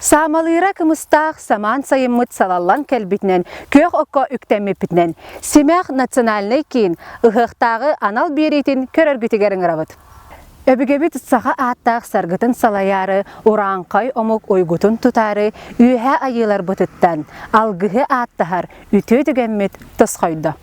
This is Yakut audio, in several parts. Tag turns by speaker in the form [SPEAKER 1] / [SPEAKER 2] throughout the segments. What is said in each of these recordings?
[SPEAKER 1] Саамалыыра кымыстаах самаан сайыммыт салаллан кэлбитинэн, күөх окко үктэммиппитинэн, Симэх национальнай киин ыһыахтааҕы анал биэриитин көрөргүтүгэр ыҥырабыт. Өбүгэбит саха ааттаах саргытын салайаары, урааҥхай омук уйгутун тутаары үөһээ айыыларбытыттан алгыһы ааттаһар үтүө түгэммит тосхойдо.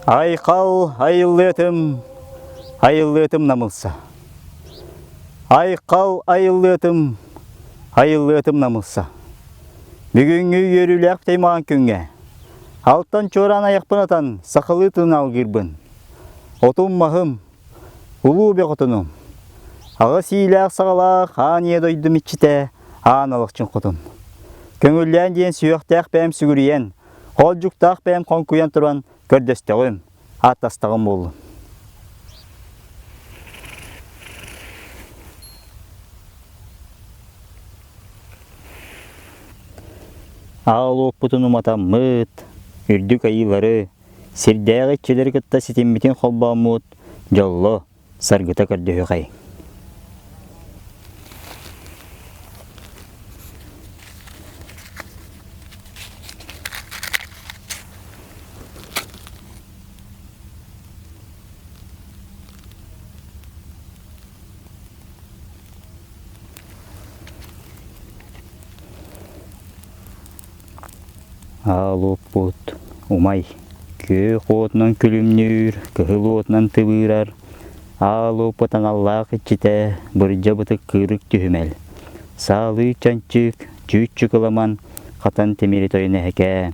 [SPEAKER 2] Айхал айыллыатым, айыллыатым намылса. Айхал айыллыатым, айыллыатым намылса. Бүгүҥҥү үөрүүлээх таймаҕан күҥҥэ алтан чуораан айахпын атан сахалыы тылын алгыырбын. Отум-маһым, улуу бөҕөтунум, аҕыс иилээх-саҕалаах аан ийэ дойдум иччитэ аан алахчын хотун. Көҥүллээн диэн сүһүөхтээх бэйэм сүгүрүйэн, хоолдьуктаах бэйэм хоҥкуйан туран көрдөстөҕүм, ааттастаҕым буоллун. Аал уоппутун уматаммыт, үрдүк айыылары, сирдээҕи иччилэри кытта ситиммитин холбооммут дьолло, саргыта көрдөһүөхэйиҥ. Аал уоппут умай, күөх уотунан күлүмнүүр, кыһыл уотунан тыбыырар, аал уоппут аналлаах иччитэ, бырдьа бытык кыырык түһүмэл, саалыы чанчык, чүүт чукуламан, хатан тимири тойон эһэкээ.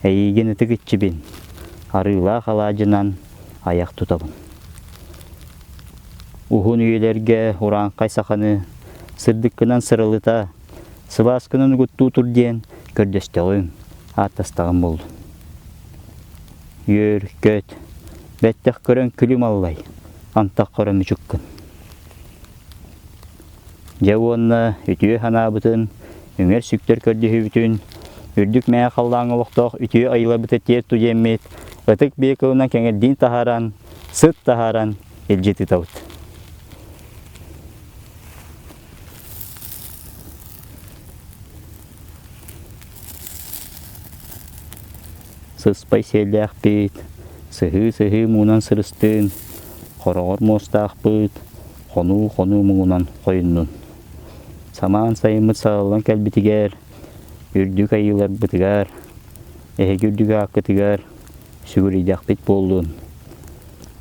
[SPEAKER 2] Эйиигин ытык иччибин, арыылаах алаадьынан айах тутабын. Уһун үйэлэргэ урааҥхай саханы сырдыккынан сыралыта, сылааскынан угуттуу тур диэн көрдөстөҕүм, ааттастаҕым буоллун. Үөр, көт, бэттэх көрөн күлүм аллай, антах көрөн мүчүккүн. Дьэ уонна үтүө санаабытын, үҥэр-сүктэр көрдөһүүбүтүн, үрдүк мэҥэ халлааҥҥа олохтоох үтүө айыларбыты тиэрт диэммит ытык биэ кылынан кэҥэрдиин таһааран, сыт таһааран илдьи тыытабыт. Сыспай сиэллээхпит, сыһыы-сыһыы муҥунан сырыстыын, хороҕор муостаахпыт, хонуу-хонуу муҥунан хойуннун. Самаан сайыммыт саҕаллан кэлбитигэр, үрдүк айыыларбытыгар, эһиги үрдүк ааккытыгар сүгүрүйдэхпит буоллун.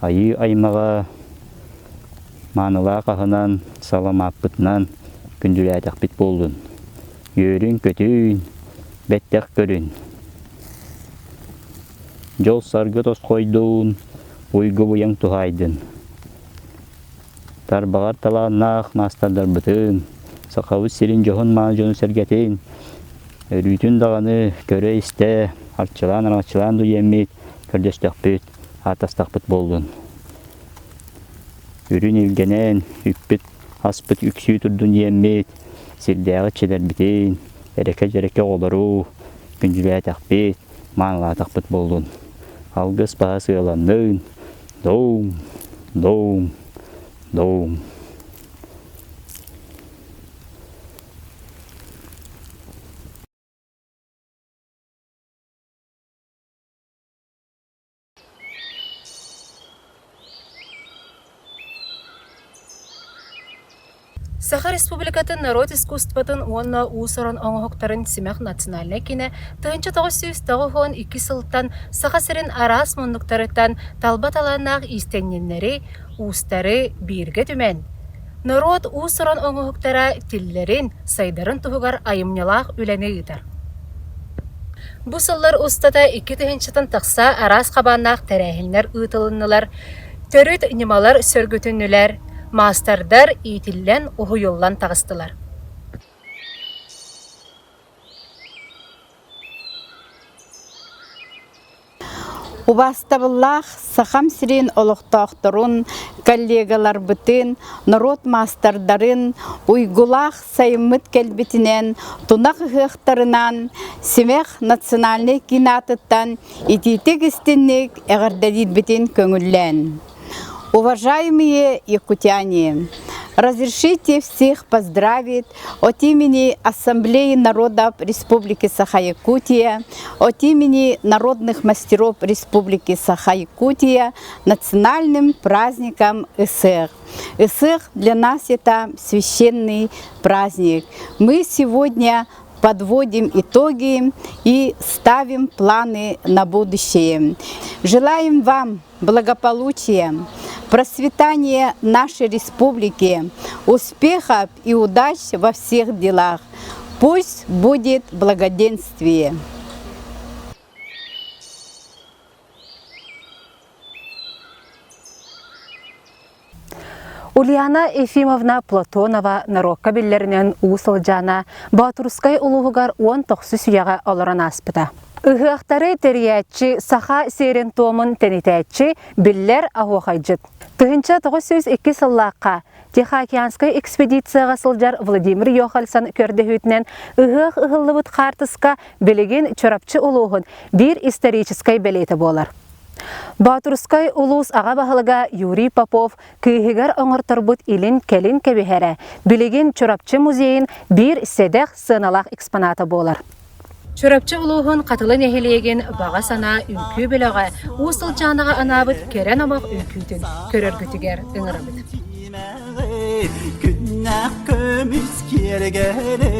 [SPEAKER 2] Айыы аймаҕа маанылаах аһынан, саламааппытынан күндүлээтэхпит буоллун. Үөрүн-көтүүн, бэттэх көрүн. Дьол-саргы тосхойдун, уйгу-быйаҥ туһаайдын. Тарбаҕар талааннаах маастардарбытын, Сахабыт сирин дьоһун-мааны дьонун-сэргэтин өрүүтүн даҕаны көрө-истэ, арчылаан-араҥаччылаан дуйэммит, көрдөстөхпүт, ааттастахпыт буоллун. Үрүн илгэнэн, үппүт аспыт үксүү турдун диэммит, сирдээҕи иччилэрбитин, эрэкэ-дьэрэкэ оҕолору күндүлээтэхпит, маанылаатахпыт буоллун. Алгыс баһа сыаланнын, доум, доум, доум.
[SPEAKER 1] Саха Республикатын норуот искусствотын уонна уус-уран оҥоһуктарын Симэх национальнай киинэ 1992 сылтан Саха сирин араас муннуктарыттан талба талааннаах иистэнньэннэри, уустары бииргэ түмэн, норуот уус-уран оҥоһуктара тиллэрин, сайдарын туһугар айымньылаах үлэни ыытар. Бу сыллар устата 2000-тан тахса араас хабааннаах тэрээһиннэр ыытылыннылар, төрүт ньымалар сөргүтүннүлэр, маастардар иитиллэн, уһуйуллан таҕыстылар.
[SPEAKER 3] Убаастабыллаах Сахам сирин олохтоохторун, коллегаларбытын, норуот маастардарын уйгулаах сайыммыт кэлбитинэн, тунах ыһыахтарынан Симэх национальнай киин аатыттан итиитик-истинник эҕэрдэлиирбитин көҥүллээн. Уважаемые якутяне, разрешите всех поздравить от имени Ассамблеи народов Республики Саха-Якутия, от имени народных мастеров Республики Саха-Якутия национальным праздником Ысыах. Ысыах для нас это священный праздник. Мы сегодня подводим итоги и ставим планы на будущее. Желаем вам благополучия, процветания нашей республики, успехов и удач во всех делах. Пусть будет благоденствие!
[SPEAKER 1] Ульяна Ефимовна Платонова норуокка биллэринэн Уус Алдьаана Боотурускай улууһугар 19 үйэҕэ олорон ааспыта. Ыһыахтары тэрийээччи, саха сиэрин-туомун тэнитээччи, биллэр оһуохайдьыт. 1902 сыллаахха Тихоокеанскай экспедицияҕа сылдьар Владимир Йохальсон көрдөһүүтүнэн ыһыах ыһыллыбыт хаартыска билигин Чурапчы улууһун биир историческай бэлиэтэ буолар. Боотурускай улуус аҕа баһылыга Юрий Попов кыыһыгар оҥорторбут илин-кэлин кэбиһэрэ билигин Чурапчы музейын биир сэдэх сыаналаах экспоната буолар. Чурапчы улууһун Хатылы нэһилиэгин Баҕа санаа үҥкүү бөлөҕө Уус Ылдьаанаҕа анаабыт кэрэ номох үҥкүүтүн көрөргүтүгэр ыҥырабыт.
[SPEAKER 4] Күннээх көмүс киэргэли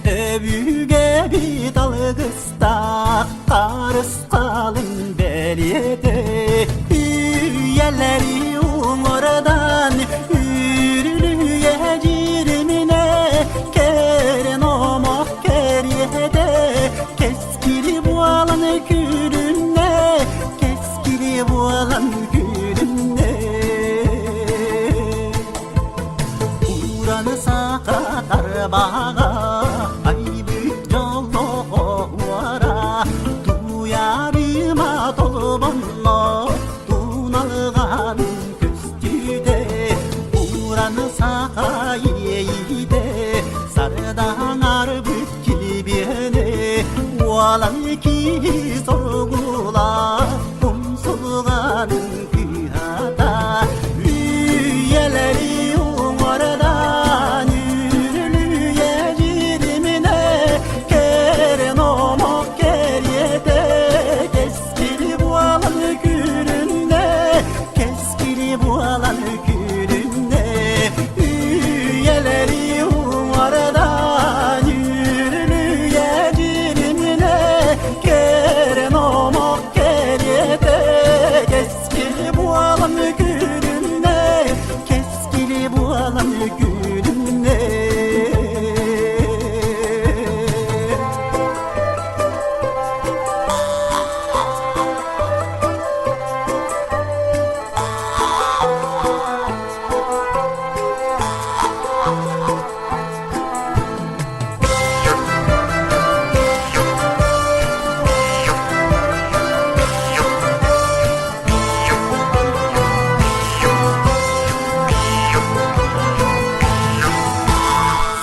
[SPEAKER 4] өбүгэбит алгыстаах харысхалын бэлиэтэ үйэлэри уҥуордан үрүлүйэ дьириминэ кэрэн омох кэриэтэ кэскили буолан күлүннэ кэскили буолан күлүннэ Ураны саха тарбаҕа айбыт дьоллоҕуора туйаарыма толбонно туналҕан көстүүтэ ураны саха иэйиитэ сардаҥарбыт килбиэнэ уолан киһи соргулаах умсулҕанын кыһата үйэлэри уҥуордаан үрүлүйэ дьириминэ кэрэн омок кэриэтэ кэскили буолан күлүннэ кэскили буолан күлүннэ үйэлэри уҥуордаан үрүлүйэ дьириминэ кэрэн омок кэриэтэ кэскили буолан күлүннэ кэскили буолан күлүннэ.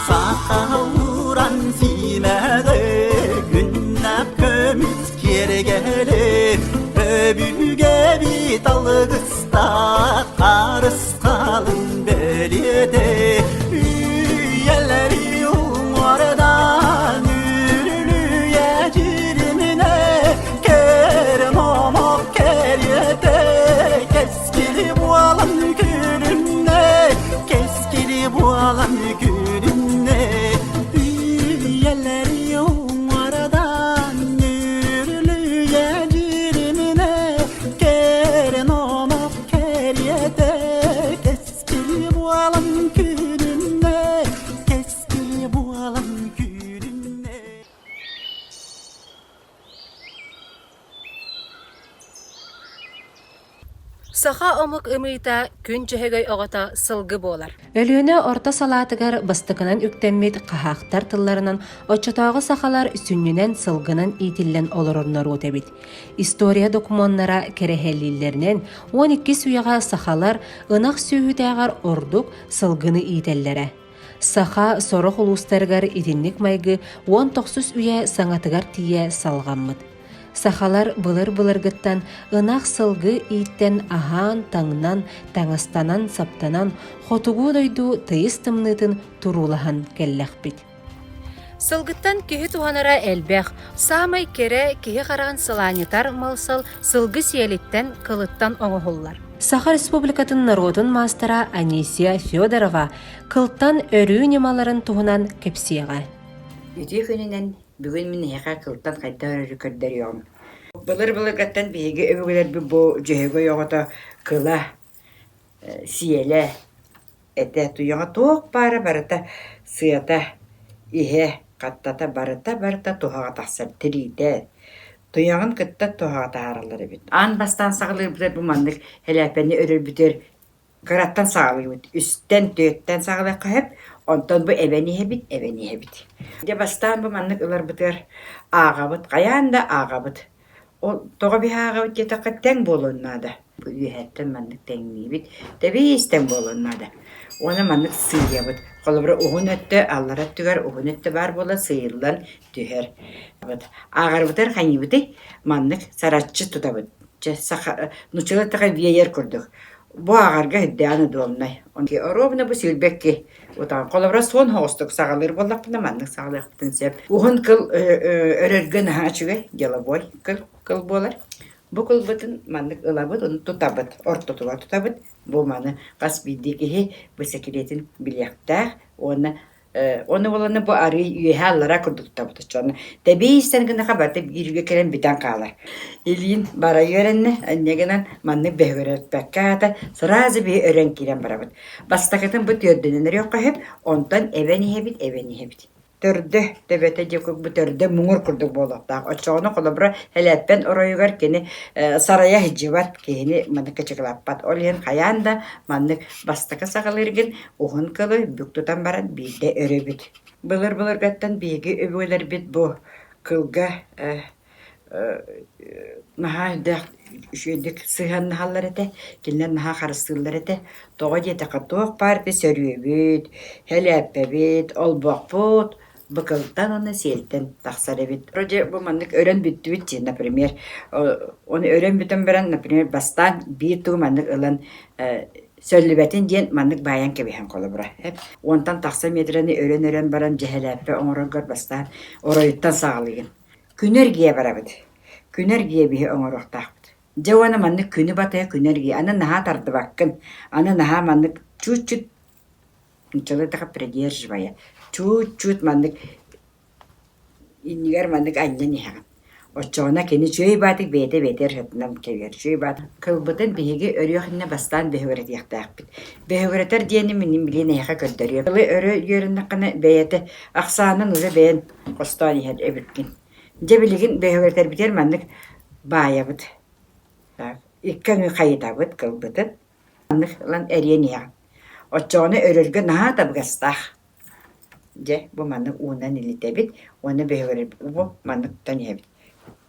[SPEAKER 4] Сахалуран симэҕи күннэх көмүс киэргэли өбүгэбит алгыстаах харысхалын бэлиэтэ үйэлэри уҥуордаан үрүлүйэ дьириминэ кэрэн омок кэриэтэ кэскили буолан күлүмнэ кэскили буолан күлүмнэ үйэлэри уҥуордаан үрүлүйэ дьириминэ кэрэн омок кэриэтэ кэскили буолан күлүмнэ.
[SPEAKER 1] Саха омук ымыыта күн дьөһөгөй оҕото сылгы буолар. Өлүөнэ орто салаатыгар бастакынан үктэммит хаһаахтар тылларынан оччотооҕу сахалар сүнньүнэн сылгынан иитиллэн олорор норуот эбит. История докумуоннара кэрэһэлииллэринэн, 12 үйэҕэ сахалар ынах сүөһүтээҕэр ордук сылгыны иитэллэрэ. Саха сорох улуустарыгар итинник майгы 19 үйэ саҥатыгар тиийэ салҕаммыт. Сахалар былыр-былыргыттан ынах-сылгы ииттэн аһаан-таҥнан, таҥастанан-саптанан хотугу дойду тыйыс тымныытын туруулаһан кэллэхпит. Сылгыттан киһи туһанара элбэх. Саамай кэрэ, киһи хараҕын сылаанньытар мал-сал сылгы сиэлиттэн, кылыттан оҥоһуллар. Саха Республикатын норуотун маастара Анисия Федорова кылтан өрүү ньымаларын туһунан кэпсиэҕэ.
[SPEAKER 5] Үтүө күнүнэн бүгүн мин эһиэхэ кылтан хайдах өрөрү көрдөрүөҕүм. Былыр-былыргаттан биһиги өбүгэлэрбит бу дьөһөгөй оҕото кыла, сиэлэ, этэ, туйаҕа туох баара барыта сыата, иһэ, хаттата барыта-барыта туһаҕа тахсар тириитэ. Туйаҕын кытта туһаҕа таһаараллар эбит. Аан бастаан саҕалыырбытыгар бу маннык элээппэни өрөрбүтүгэр Кыраттан саҕалыыбыт, үстэн, түөртэн саҕалыахха сөп, онтон бу эбэн иһэбит, эбэн иһэбит. Дьэ бастаан бу маннык ыларбытыгар ааҕабыт, хайаан да ааҕабыт. Ол тоҕо биһи ааҕабыт диэтэххэ тэҥ буолуон наада. Үөһэттэн маннык тэҥниибит, тэбиис тэҥ буолуон наада. Уонна маннык сыыйабыт. Холобура уһун өттө аллара өттүгэр уһун өттө баар буола сыыйыллан түһэр. Ааҕарбытыгар хайыыбытый? Маннык сараччы тутабыт. Чэ, саха нууччалыы эттэххэ веер курдук. Бу ааҕарга үрдээҕин удобнай. Оруобуна бу сүүрбэкки утаҕын. Холобура, суон соҕустук саҕалыыр буоллахпына маннык саҕалыахпытын сөп. Уһун кыл өрөргө наһаа үчүгэй, деловой кыл, кыл буолар. Бу кылбытын маннык ылабыт, ону тутабыт, ортотугар тутабыт. Бу маны хас биирдии киһи бу сэкириэтин билиэхтээх уонна Ону буолана бу арыы үөһэ аллара курдук тутабыт оччоҕуна тэбиистэн гынаха барыта бииргэ кэлэн бүтэн хаалар. Илиин бара үөрэннэ, инньэ гынан маннык бөһүгүрүппэккэ аата сразу биһи өрөн киирэн барабыт. Бастакытын бу түөрдүнэн өрүөххэ сөп, онтон эбэн иһэбит, эбэн иһэбит. Төрдө, төбөтө диэки бу төрдө муҥур курдук буолуохтаах. Оччоҕуна холобура элээппэн оройугар кини сарайа сылдьыбат, киһини маннык кычыкылаппат. Ол иһин хайаан да маннык бастакы саҕалыыргын Уһун кылы бүк тутан баран биирдэ өрөбүт. Былыр-былыргаттан биһиги өбүгэлэрбит бу кылга наһаа элбэх үчүгэйдик сыһыаннаһаллар этэ, кинилэр наһаа харыстыыллар этэ. Тоҕо диэтэххэ, туох баар ити сөрүөбүт, сэлээппэбит, олбохпут быкылтан уонна сиэлтэн тахсар эбит. Вроде бу маннык өрөн бүттүбүт дии, например. Ону өрөн бүтэн баран, например, бастаан биир тугу маннык ылан сөллүбэтин диэн маннык баайан кэбиһэн холобура. Уонтан тахса миэтэрэни өрөн-өрөн баран дьэһэлээппэ оҥороргор бастаан оройуттан саҕалыыгын. Күнү эргийэ барабыт. Күнү эргийэ биһи оҥоруохтаахпыт. Дьэ уонна маннык күнү батыһа күнү эргийэ. Аны наһаа тардыбаккын. Аны наһаа маннык чуть-чуть нууччалыы эттэххэ придерживая, чуть-чуть маннык иннигэр маннык анньан иһэҕин. Оччоҕуна кини үчүгэй баатык бэйэтэ бэйэтигэр сытынан кэбиһэр. Үчүгэй баат кылбытын биһиги өрүөх иннинэ бастаан бөһүгүрэтиэхтээхпит. Бөһүгүрэтэр диэни мин билигин эһиэхэ көрдөрүөм. Кылы өрө үөрэннэххинэ бэйэтэ ахсаанын уже бэйэн хостоон иһэр эбиккин. Дьэ билигин бөһүгүрэтэрбитигэр маннык баайабыт. Так, икки аҥыы хайытабыт кылбытын. Маннык ылан эриэн иһэҕин. Оччоҕуна өрөргө наһаа табыгастаах. Дьэ, бу маннык уунан илитэбит уонна бөһүгүрэр бу маннык тутан иһэбит.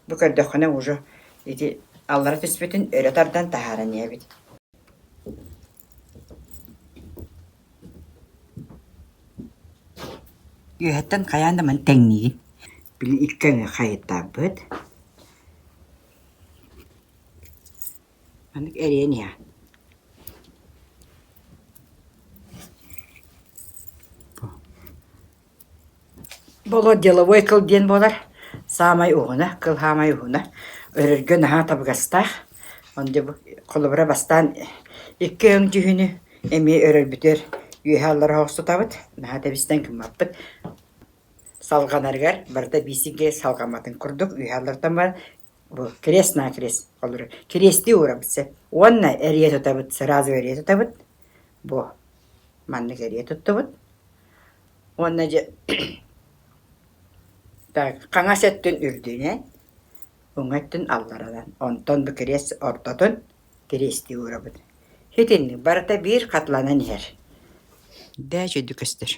[SPEAKER 5] Бу көрдөххүнэ уже ити аллара түспүтүн өрө тардан таһааран иһэбит. Үөһэттэн хайаан да маны тэҥниигин. Били икки аҥыы хайытабыт. Маннык эриэн иһэ. Боло деловой кыл диэн буолар. Саамай уһуна, кыл саамай уһуна. Өрөргө наһаа табыгастаах. Онно бу холобура бастаан икки өҥ дьүһүнү эмиэ өрөрбүтүгэр үөһэ аллара оһохсутабыт. Наһаа тэбистэн гыммаппыт. Салҕанарыгар барыта биисигэ салҕамматын курдук үөһэ аллартан баран Бу крест-накрест холобура кириэстии уурабыт сөп. Уонна эрийэ тутабыт, сразу эрийэ тутабыт. Бу маннык эрийэ туттубут. Уонна дьэ так хаҥас өттүн үрдүнэн, уҥа өттүн алларанан. Онтон бу кириэс ортотун. Кириэстии уурабыт. Итинник барыта биир хатыланан иһэр. Дээ үчүгэйдик көстөр.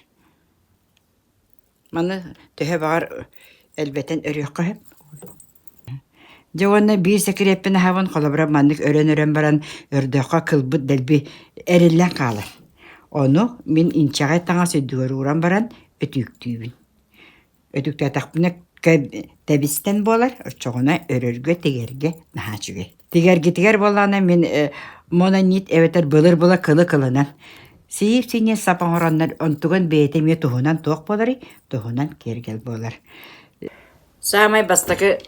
[SPEAKER 5] Маны төһө баҕар элбэтэн өрүөххэ сөп. Дьэ уонна биир сэкириэппин аһабын холобура маннык өрөн-өрөн баран өрдөххө кылбыт дэлби эриллэн хаалар. Ону мин инчэҕэй таҥас үрдүгэр ууран баран өтүүктүүбүн. Өтүктээтэхпинэ тэбистэн буолар, оччоҕуна өрөргө, тигэргэ наһаа үчүгэй. Тигэргитигэр буоллаҕына мин мононит эбэтэр былыр-була кылы-кылынан сиип-синньэ сап оҥороннор онтугун бэйэтэ эмиэ туһунан туох буоларый? Туһунан киэргэл буолар. Саамай бастакы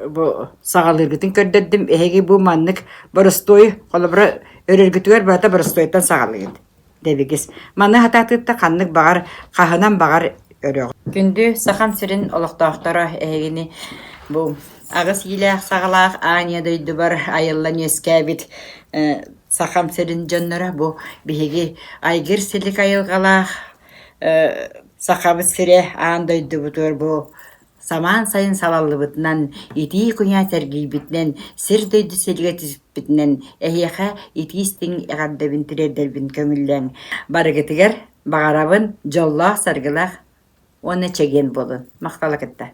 [SPEAKER 5] бу саҕалыыргытын көрдөрдүм. Эһиги бу маннык боростуой, холобура, өрөргүтүгэр барыта боростуойтан саҕалыыгыт. Дэбигис. Маны хатаатыытта ханнык баҕар, хаһынан баҕар өрөҕүн. Күндү Сахам сирин олохтоохторо эһигини бу аҕыс иилээх-саҕалаах аан ийэ дойдубар айыллан үөскээбит Сахам сирин дьонноро бу биһиги айгыр силик айылҕалаах Сахабыт сирэ аан дойдубутугар бу Самаан сайын салаллыбытынан, итии куйаас эргийбитинэн, сир-дойду силигэ түспүтүнэн эһиэхэ итии-истиҥ эҕэрдэбин тириэрдэрбин көҥүллээҥ. Барыгытыгар баҕарабын дьоллоох-саргылаах уонна чэгиэн буолун. Махтала кытта.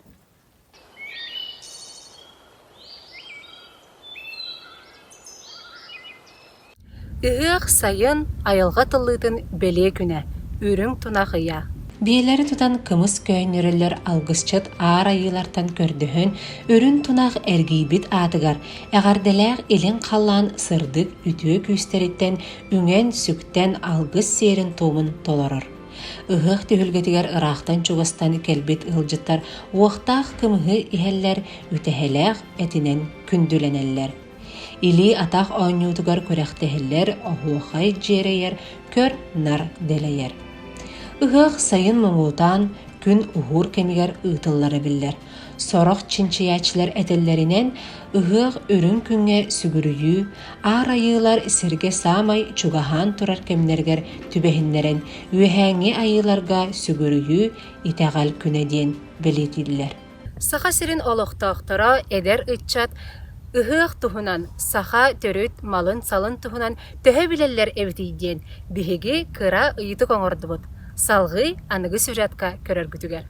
[SPEAKER 1] Ыһыах сайын айылҕа тыллыытын бэлиэ күнэ, үрүҥ тунах ыйа. Биэлэри тутан кымыс көөнньөрөллөр алгысчыт аар айыылартан көрдөһөн, үрүҥ тунах эргийбит аатыгар эҕэрдэлээх илин халлаан сырдык үтүө күүстэриттэн үҥэн-сүктэн алгыс сиэрин-туомун толорор. Ыһыах түһүлгэтигэр ыраахтан-чугастан кэлбит ыалдьыттар уохтаах кымыһы иһэллэр, үтэһэлээх этинэн күндүлэнэллэр. Илии-атах оонньуутугар күрэхтэһиллэр, оһуохай дьиэрэйэр, көр-нар дэлэйэр. Ыһыах сайын муҥутаан күн уһуур кэмигэр ыытыллара биллэр. Сорох чинчийээччилэр этэллэринэн, ыһыах үрүҥ күҥҥэ сүгүрүйүү, аар айыылар сиргэ саамай чугаһаан турар кэмнэригэр түбэһиннэрэн, үөһээҥҥи айыыларга сүгүрүйүү итэҕэл күнэ диэн бэлиэтииллэр. Саха сирин олохтоохторо, эдэр ыччат ыһыах туһунан, саха төрүт малын-салын туһунан төһө билэллэр эбитий диэн биһиги кыра ыйытык оҥордубут. Салҕыы аныгы сюжетка көрөргүтүгэр.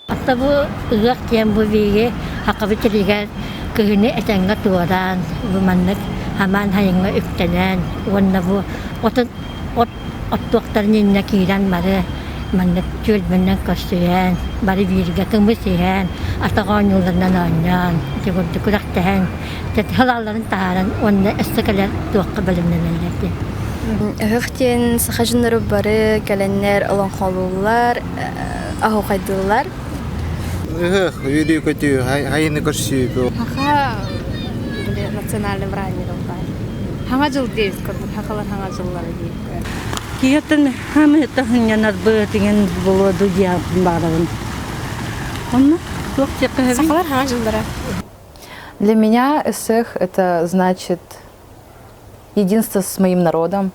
[SPEAKER 6] Оттон бу ыһыах диэн бу биһиги Сахабыт сиригэр кыһыны этэҥҥэ туораан, бу маннык самаан сайыҥҥа үктэнэн уонна бу отун от оттуохтарын иннинэ киирэн бары маннык түөлбэннэн көрсүһэн, бары бииргэ кымыс иһэн, атах оонньууларынан оонньоон, ити курдук күрэхтэһэн, халаалларын таһааран уонна өссө кэлэр туохха бэлэмнэнэллэр диэн.
[SPEAKER 7] Ыһыах диэн саха дьонноро бары кэлэннэр олоҥхолууллар, оһуохайдыыллар.
[SPEAKER 8] Ыһыах, үөрүү-көтүү, хайыны көрсүү.
[SPEAKER 7] Саха национальный браанньыгым баар. Хаҥа дьыл диэбит курдук, сахалар хаҥа дьыллара диэбит.
[SPEAKER 9] Киһиттэн хамыта хынньанар быатыгын булуоду диэн баарабын. Онно туох диэххэ
[SPEAKER 7] Сахалар хаҥа дьыллара.
[SPEAKER 10] Для меня эсэх это значит единство с моим народом,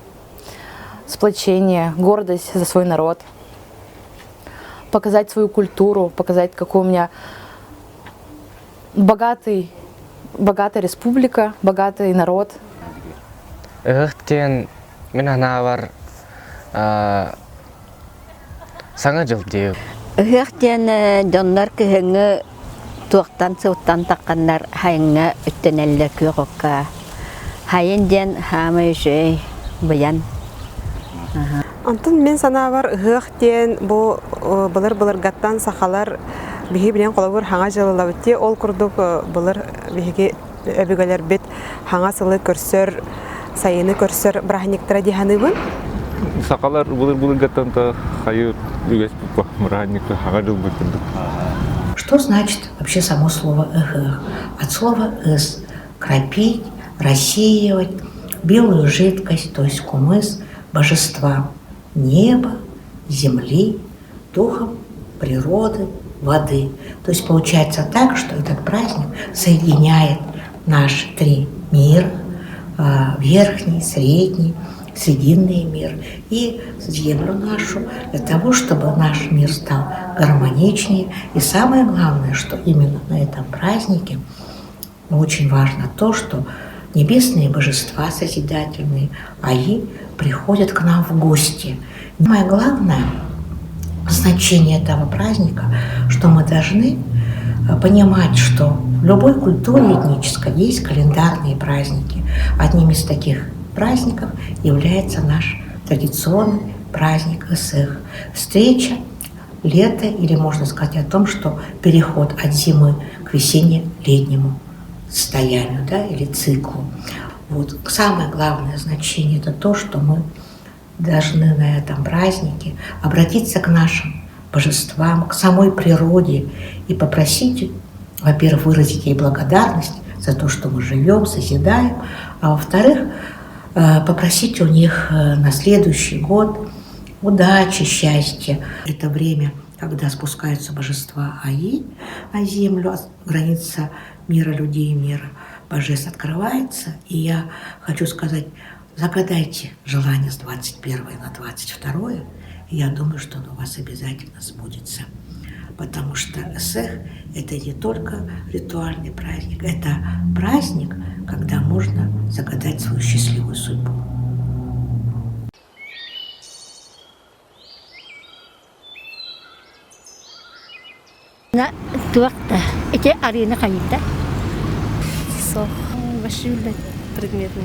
[SPEAKER 10] сплочение, гордость за свой народ, показать свою культуру, показать, какой у меня богатый, богатая республика, богатый народ.
[SPEAKER 11] Ыһыах диэн мин санаабар Саҥа дьыл диир.
[SPEAKER 12] Ыһыах диэн дьоннор кыһыҥҥы туохтан сылтан тахханнар хайыҥҥа үттэнэллэр күөх окко. Хайын диэн хаамай үчүгэй быйан.
[SPEAKER 13] Онтон мин санаабар ыһыах диэн бу былыр-былыргаттан сахалар биһи билэн холобур хаҥа дьылылабыт дии ол курдук былыр биһиги өбүгэлэрбит хаҥа сылы көрсөр, сайыны көрсөр бырааһынньыктара дии саныыбын.
[SPEAKER 14] Сахалар былыр-былыргаттан да хайы үгэс бырааһынньыкта хаҥа дьылбыт курдук.
[SPEAKER 15] Что значит вообще само слово «ыһыах»? От слова «ыс» – кропить, рассеивать белую жидкость, то есть кумыс, божества неба, земли, духом природы, воды. То есть получается так, что этот праздник соединяет наши три мира, верхний, средний, срединный мир и землю нашу, для того, чтобы наш мир стал гармоничнее. И самое главное, что именно на этом празднике. Но очень важно то, что небесные божества созидательные, аи, приходят к нам в гости. Самое главное значение этого праздника, что мы должны э, понимать, что в любой культуре этнической есть календарные праздники. Одним из таких праздников является наш традиционный праздник Исых. Встреча лета или можно сказать о том, что переход от зимы к весенне-летнему состоянию да, или циклу. Вот. Самое главное значение – это то, что мы должны на этом празднике обратиться к нашим божествам, к самой природе и попросить, во-первых, выразить ей благодарность за то, что мы живем, созидаем, а во-вторых, э, попросить у них э, на следующий год удачи, счастья. Это время, когда спускаются божества Аи на землю, граница мира людей и мира божеств открывается. И я хочу сказать, загадайте желание с 21 на 22, и я думаю, что оно у вас обязательно сбудется. Потому что Эсэх – это не только ритуальный праздник, это праздник, когда можно загадать свою счастливую судьбу.
[SPEAKER 6] Туох да ити арыыны хайыта
[SPEAKER 7] Суох вообще билбэт предметин.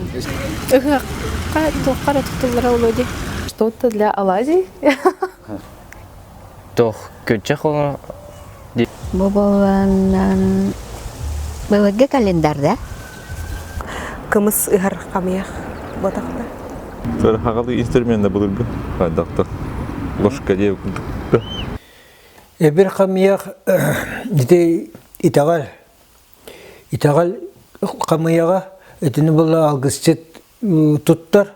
[SPEAKER 7] Ыһыахха туохха эрэ туттуллара буолуо дии.
[SPEAKER 10] Что-то для оладий.
[SPEAKER 11] Туох күччэх олоро
[SPEAKER 12] Бу буолан былыргы календарь да?
[SPEAKER 13] Кымыс ыһар хамыйах буотахта.
[SPEAKER 14] Хаҕалы инструмент былыргы хайдахта ложка диэ
[SPEAKER 16] Эбир хамыйах ити итэҕэл итэҕэл хамыйаҕа итини була алгысчыт туттар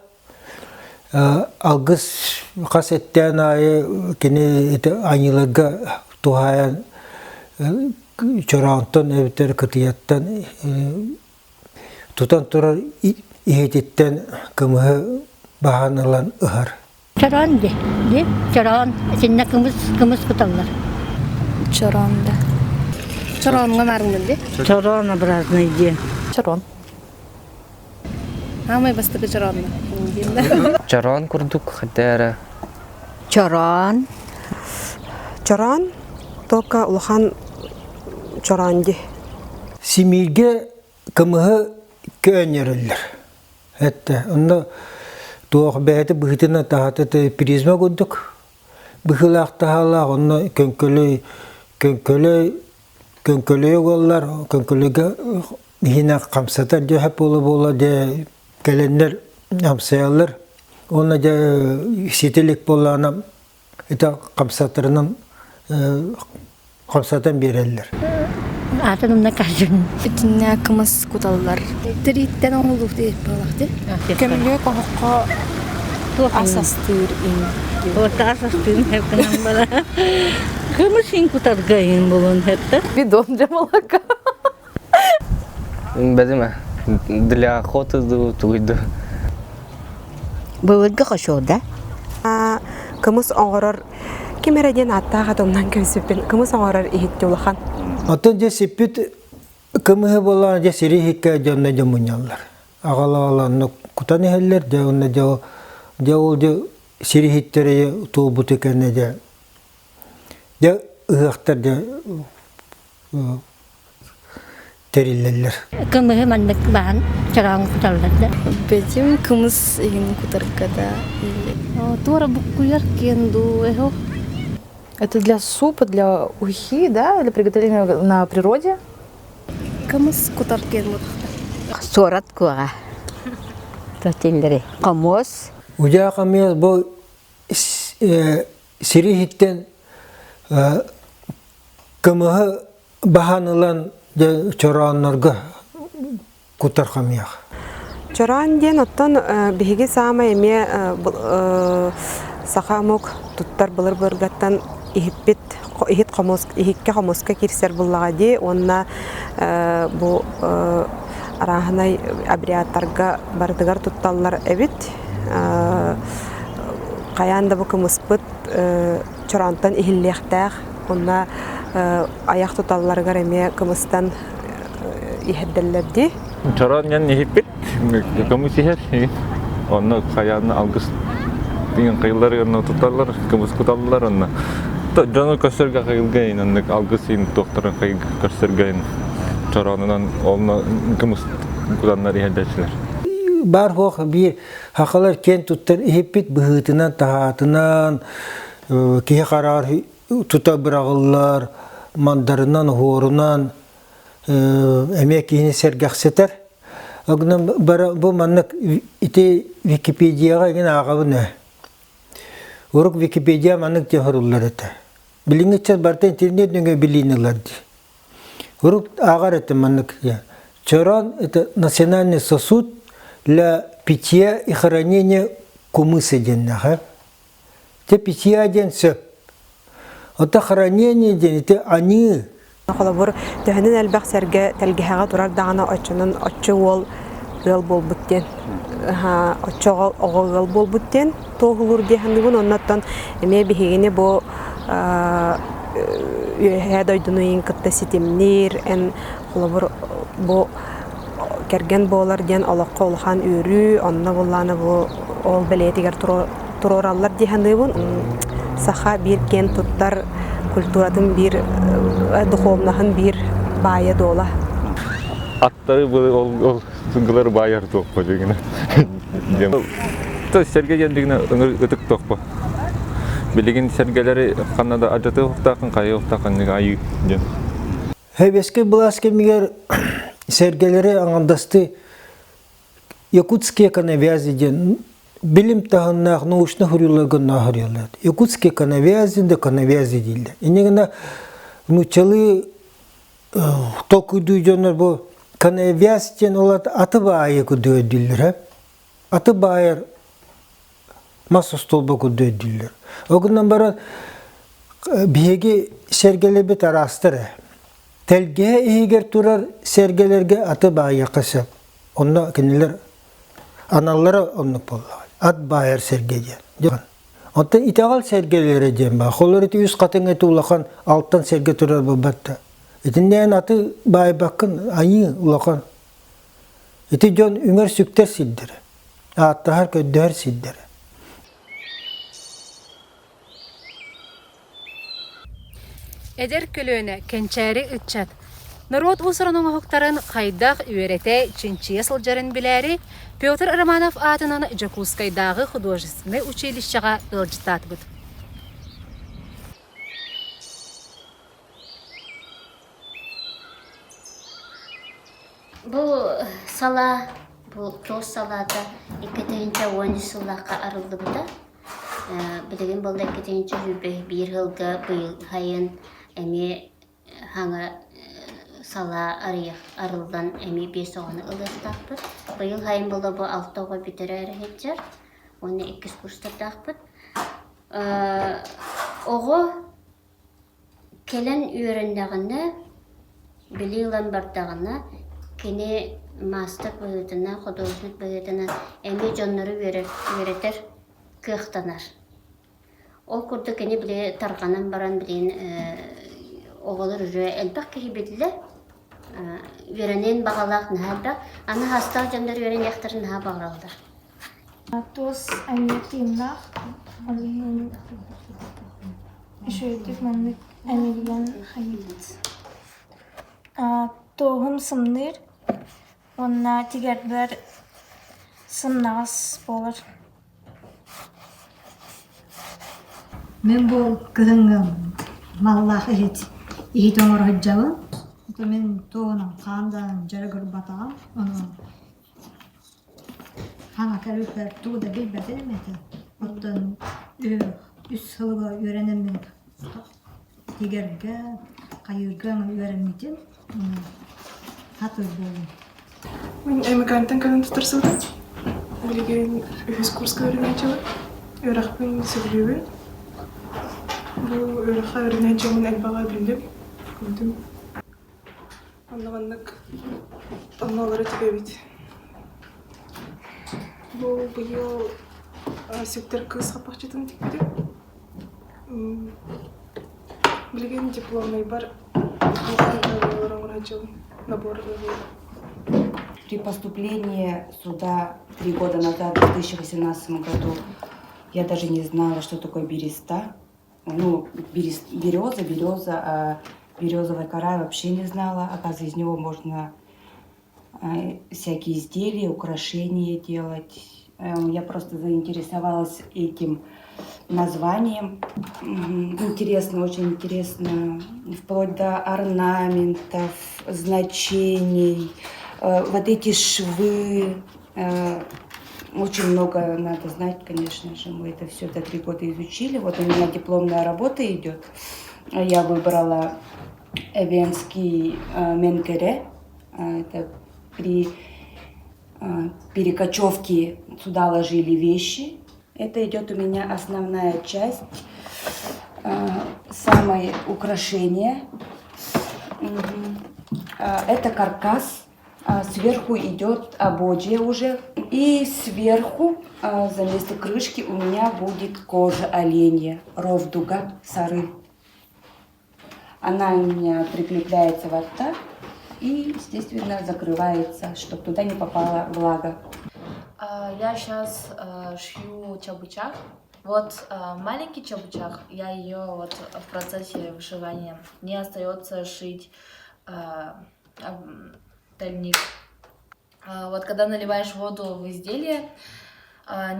[SPEAKER 16] алгыс хас эттээн аайы кини ити аньыыларга туһаайан чороонтон эбэтэр кытыйаттан тутан турар иһититтэн кымыһы баһан ылан ыһар
[SPEAKER 6] Чороон ди, ди чороон итиннэ кымыс кымыс куталлар.
[SPEAKER 7] Чороон да. Чорооҥҥо маарыҥмын ди.
[SPEAKER 9] Чороон-образный диэн.
[SPEAKER 10] Чорон.
[SPEAKER 7] Аамай бастакы чороонно.
[SPEAKER 11] Чороон курдук хата эрэ
[SPEAKER 12] Чороон.
[SPEAKER 13] Чороон только улахан чороон ди.
[SPEAKER 16] Симииргэ кымыһы көөнньөрөллөр. Этте онно туох бэйэтэ быһыытынан таһата призма курдук быһыылаах таһаалаах онно көҥкөлөй көҥкөлөй көҥкөлөйө уоллар көҥкөлөйгө иһинэн хамсатар дьэ буола буола дьэ кэлэннэр хамсайаллар уонна дьэ ситилик буоллаҕына ити хамсатарынан хамсатан биэрэллэр.
[SPEAKER 6] Атын умна кажын.
[SPEAKER 7] Итиннэ кымыс куталлар. Тирииттэн оҥолук диэт буолах ди. Көмүлүөк оһоххо ас астыыр ин.
[SPEAKER 9] Вот ас астыыр хепкынан бара. Кымыс ин кутарга ин булун хепте.
[SPEAKER 10] Бидон для молока.
[SPEAKER 11] Бэдимэ для охоты тугуйду.
[SPEAKER 12] Былыргы хошуо да?
[SPEAKER 13] Кымыс оҥорор ким эрэ диэн ааттаах атомнан көмсүппүн. Кымыс оҥорор иһитти улахан.
[SPEAKER 16] Оттон дьэ сиппит кымыһы буоллаҕына дьэ сири иһиккэ дьонно дьэ мунньаллар. Аҕала-аҕала онно кутан иһэллэр дьэ онно дьэ дьэ ол дьэ сири иһиттэрэ туолбуту кэннэ дьэ дьэ ыһыахтар дьэ тэриллэллэр.
[SPEAKER 6] Кымыһы маннык баһан чороон куталлар да.
[SPEAKER 7] Бэтим кымыс иһин кутарга да Туора буккуйар киэн дуу эхо.
[SPEAKER 10] Это для супа, для ухи, да, для приготовления на природе?
[SPEAKER 7] Кымыс кутар киэн бутахта.
[SPEAKER 12] Суорат куоҕа. Тотиллери. Хомуос.
[SPEAKER 16] Удьаа хамыас бу сири иһиттэн Кымыһы баһан ылан дьэ чорооннорго кутар хамыйах.
[SPEAKER 13] Чороон диэн оттон биһиги саамай эмиэ саха омук туттар былыр-былыргаттан иһиппит иһит хомус иһиккэ хомуска киирсэр буллаҕа дии уонна бу арааһынай обрядтарга барытыгар тутталлар эбит. Хайаан да бу кымыспыт чороонтон иһиллиэхтээх. Онно айах туталларыгар эмиэ кымыстан иһэрдэллэр дии.
[SPEAKER 14] Чороон диэн иһиппит, көмүс иһэр. Онно хайаан алгыс деген кыйыллар онно туталлар, көмүс куталлар онно. Дьону көрсөргө кыйылга ин оннук алгыс ин туохтарын кыйыл көрсөргө ин чороонунан онно көмүс кутаннар иһэрдээччилэр.
[SPEAKER 16] Бар хуох биир хахалар киэн туттар иһиппит быһыытынан таһаатынан киһи хараҕар тута быраҕыллар, мандарынан, оһуорунан эмиэ киһини сэргэхситэр. Гынан бу маннык ити Википедияҕа игин ааҕабын ээ. Урук Википедия маннык диэн суруллар этэ. Билиҥҥи ыччат барыта интернет нөҥүө билиини ылар дии. Урук ааҕар этим маннык диэн. Чороон это национальный сосуд для питья и хранения кумыса диэннээх. Те питья диэн сөп. Ото хранение диэн ити аньыы.
[SPEAKER 13] Холобур, төһөнөн элбэх сэргэ тэлгэһэҕэ турар даҕаны оччонон оччо уол ыал буолбут диэн. Оччоҕо оҕо ыал буолбут диэн туоһулуур дии саныыбын. Оннуттан эмиэ биһигини бу үөһээ дойдуну иин кытта ситимниир, эн холобур бу кэргэн буолар диэн олоххо улахан үөрүү, онно буоллаҕына бу ол бэлиэтигэр туруораллар дии саныыбын. Саха биир киэн туттар культуратын биир духовноһын биир баайа-дуола.
[SPEAKER 14] Аттары ол ол сылгылары баайар туохпа дигинэ. То сэргэ диэн дигинэ ытык туохпа. Билигин сэргэлэри ханна да адьатыахтаахын хайыахтаахын айыы диэн.
[SPEAKER 16] Сэбиэскэй былаас кэмигэр сэргэлэри аҥардастыы Якутские коновязи диэн билим таһыннаах научно суруйууларга нааһырыаллар. Якутские коновязи да коновязи дииллэр. Инньэ гына нууччалыы толкуйдуу дьоннор бу коновяз диэн ол аты баайы курдук өйдүүллэр. Аты баайар мас остуолба курдук өйдүүллэр. Ол гынан баран биһиги сэргэлэрбит араастар ээ. Тэлгэһэ иһигэр турар сэргэлэргэ аты баайыахха сөп. Онно кинилэр аналлара оннук буоллаҕа. Ат баайар сэргэ диэн. Оттон итэҕэл сэргэлэрэ диэн баар. Холор ити үс хатыҥ эти улахан алтан сэргэ турар буолбат да. Итиннээн аты баайбаккын айыы улахан. Ити дьон үҥэр-сүктэр сирдэрэ. Ааттаһар, көрдөһөр сирдэрэ.
[SPEAKER 1] Эдэр көлүөнэ, кэнчээри ыччат норуот уус-уран оҥоһуктарын хайдах үөрэтэ, чинчийэ сылдьарын билээри Петр Романов аатынан Дьокуускайдааҕы художественнай училищеҕа ыалдьыттаатыбыт.
[SPEAKER 6] Бу салаа, бу туос салаата 2013 сыллаахха арыллыбыта. Билигин буолла 2021 сылга быйыл сайын эмиэ саҥа салаа арыллан эмиэ биэс оҕону ылыахтаахпыт. Быйыл сайын буолла бу алта оҕо бүтэрэ эрэ сылдьар уонна иккис курстардаахпыт. Оҕо Кэлэн үөрэннэҕинэ, билии ылан бардаҕына, кини маастар быһыытынан, художник быһыытынан эмиэ дьоннору үөрэтэр кыахтанар. Ол курдук кини били тарҕанан баран билигин оҕолор уже элбэх киһи биллэ, үөрэниэн баҕалаах наһаа элбэх. Аны саастаах дьоннор үөрэниэхтэрин наһаа баҕараллар.
[SPEAKER 7] Туос эмиэ тыыннаах, ол иһин Үчүгэйдик маннык эмилийэн хайыыбыт. Туоһум сымныыр уонна тигэрбэр сымнаҕас буолар.
[SPEAKER 17] Мин бу кыһыҥҥы маллаах иһит иһит оҥоро сылдьабын. Мин туоһунан хаан да дьарыгырбатаҕым. Ону Хаҥа кэлбиппэр тугу да билбэтим этэ. Оттон үс сылга үөрэнэммин тигэргэ, хайыырга үөрэммитим. Хатыр буоллум.
[SPEAKER 18] Мин Өймөкөөнтөн кэлэн туттарсыбытым. Билигин үһүс курска үөрэнээччибин. Үөрэхпин сөбүлүүбүн. Бу үөрэххэ үөрэнээччибин элбэҕи биллим, көрдүм. Онно маннык оннолору тигэбит. Бу быйыл сүктэр кыыс хаппахчытын тикпитим. Билигин дипломнайбар оҥорон сылдьабын набор ылыам.
[SPEAKER 19] При поступлении сюда 3 года назад, в 2018 году, я даже не знала, что такое береста. Ну, береза, береза, а березовая кора я вообще не знала. Оказывается, из него можно всякие изделия, украшения делать. Я просто заинтересовалась этим названием. Интересно, очень интересно, вплоть до орнаментов, значений, вот эти швы. Очень много надо знать, конечно же. Мы это все за 3 года изучили. Вот у меня дипломная работа идет. Я выбрала эвенский менкере. Это при перекочевке сюда ложили вещи. Это идет у меня основная часть, самое украшение. Это каркас. Сверху идет ободье уже. И сверху за место крышки у меня будет кожа оленья, ровдуга, сары. Она у меня прикрепляется вот так и, естественно, закрывается, чтобы туда не попала влага.
[SPEAKER 20] Я сейчас шью чабычах. Вот маленький чабычах, я ее вот в процессе вышивания. Мне остается шить тальник. Вот когда наливаешь воду в изделие,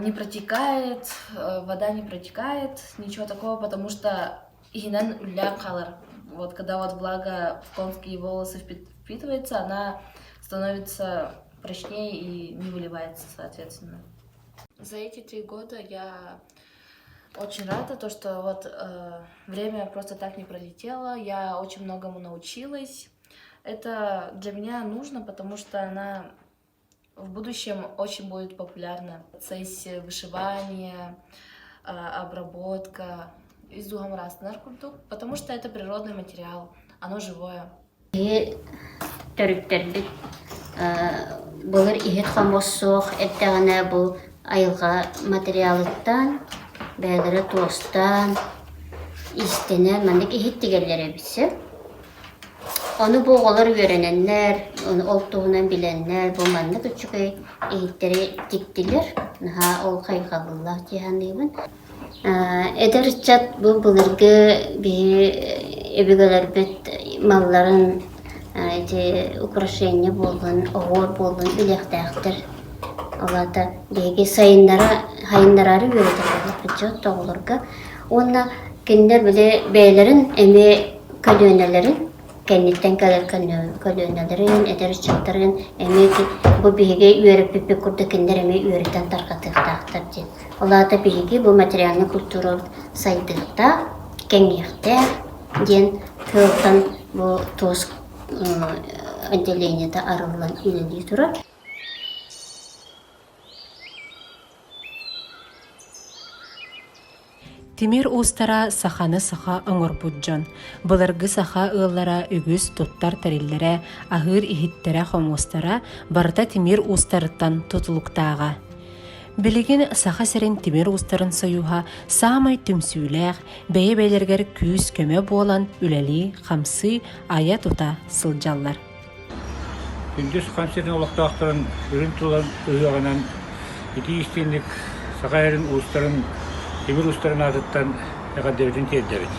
[SPEAKER 20] не протекает, вода не протекает, ничего такого, потому что иһинэн үллэн хаалар. Вот когда вот влага в конские волосы впитывается, она становится прочнее и не выливается, соответственно. За эти 3 года я очень рада, то, что вот время просто так не пролетело, я очень многому научилась. Это для меня нужно, потому что она в будущем очень будет популярна. В процессе вышивания, обработка ис дууһам ыраастанар курдук, потому что это природный материал, оно живое.
[SPEAKER 6] Төрүттэрбит былыр иһит хомуос суох эрдэҕинэ бу айылҕа материалыттан бэйэлэрэ туостаан иистэнэн маннык иһит тигэллэр эбит сөп. Ону бу оҕолор үөрэнэннэр, ол туһунан билэннэр бу маннык үчүгэй иһиттэри тиктилэр. Наһаа ол хайҕабыллаах дии саныыбын. Эдэр ыччат бу былыргы биһи өбүгэлэрбит малларын ити украшение буоллун, оһуор буоллун билиэхтээхтэр. Ол аата биһиги сайыннара сайыннараары үөрэтэр буоллахпыт дьэ оҕолорго. Уонна кинилэр били бэйэлэрин эмиэ көлүөнэлэрин кэнниттэн кэлэр көлүөнэлэрин, эдэр ыччаттарын эмиэ бу биһиги үөрэппиппит курдук кинилэр эмиэ үөрэтэн тарҕатыахтаахтар диэн. Ол аата биһиги бу материальнай культурабыт сайдыахтаах, кэҥиэхтээх диэн тылтан бу туос отделениета арыллан үлэлии турар.
[SPEAKER 1] Тимир уустара саханы саха оҥорбут дьон. Былыргы саха ыаллара үгүс туттар тэриллэрэ, аһыыр иһиттэрэ-хомуостара барыта тимир уустарыттан тутулуктааҕа. Билигин Саха сирин тимир уустарын сойууһа саамай түмсүүлээх, бэйэ-бэйэлэригэр күүс-көмө буолан үлэлии-хамсыы, айа-тута сылдьаллар.
[SPEAKER 21] Күндү Саха сирин олохтоохторун үрүҥ тулан ыһыаҕынан итии истиҥник Саха сирин уустарын, тимир уустарын аатыттан эҕэрдэбитин тиэрдэбит.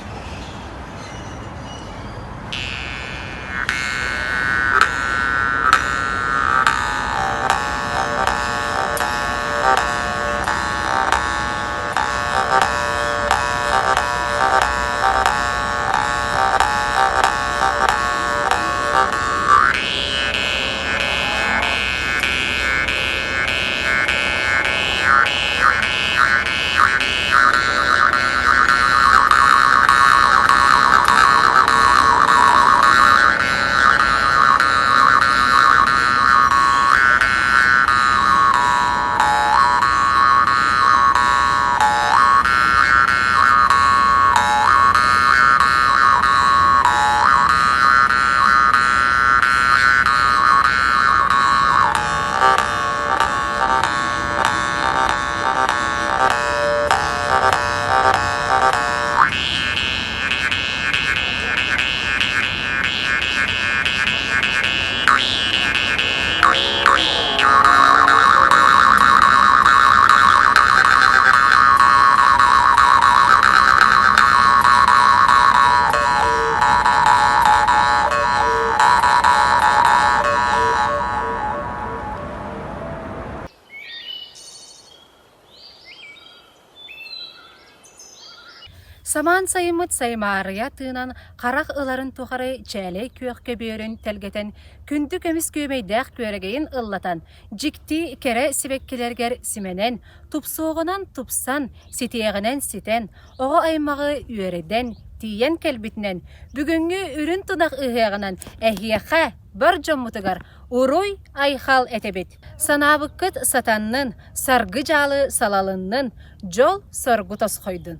[SPEAKER 1] Самаан сайыммыт саймаарыйа тыынан харах ыларын тухары чээлэй күөх көбүөрүн тэлгэтэн, күндү көмүс күөмэйдээх күөрэгэйин ыллатан, дьикти кэрэ сибэккилэргэр симэнэн, тупсуоҕунан тупсан, ситиэҕинэн ситэн, оҕо аймаҕы үөрэдэн, тиийэн кэлбитинэн, бүгүҥҥү үрүн тунах ыһыаҕынан эһиэхэ, бар дьоммутугар уруй-айхал этэбит! Санаабыккыт сатаннын, саргы-дьаалы салалыннын, дьол-соргу тосхойдун!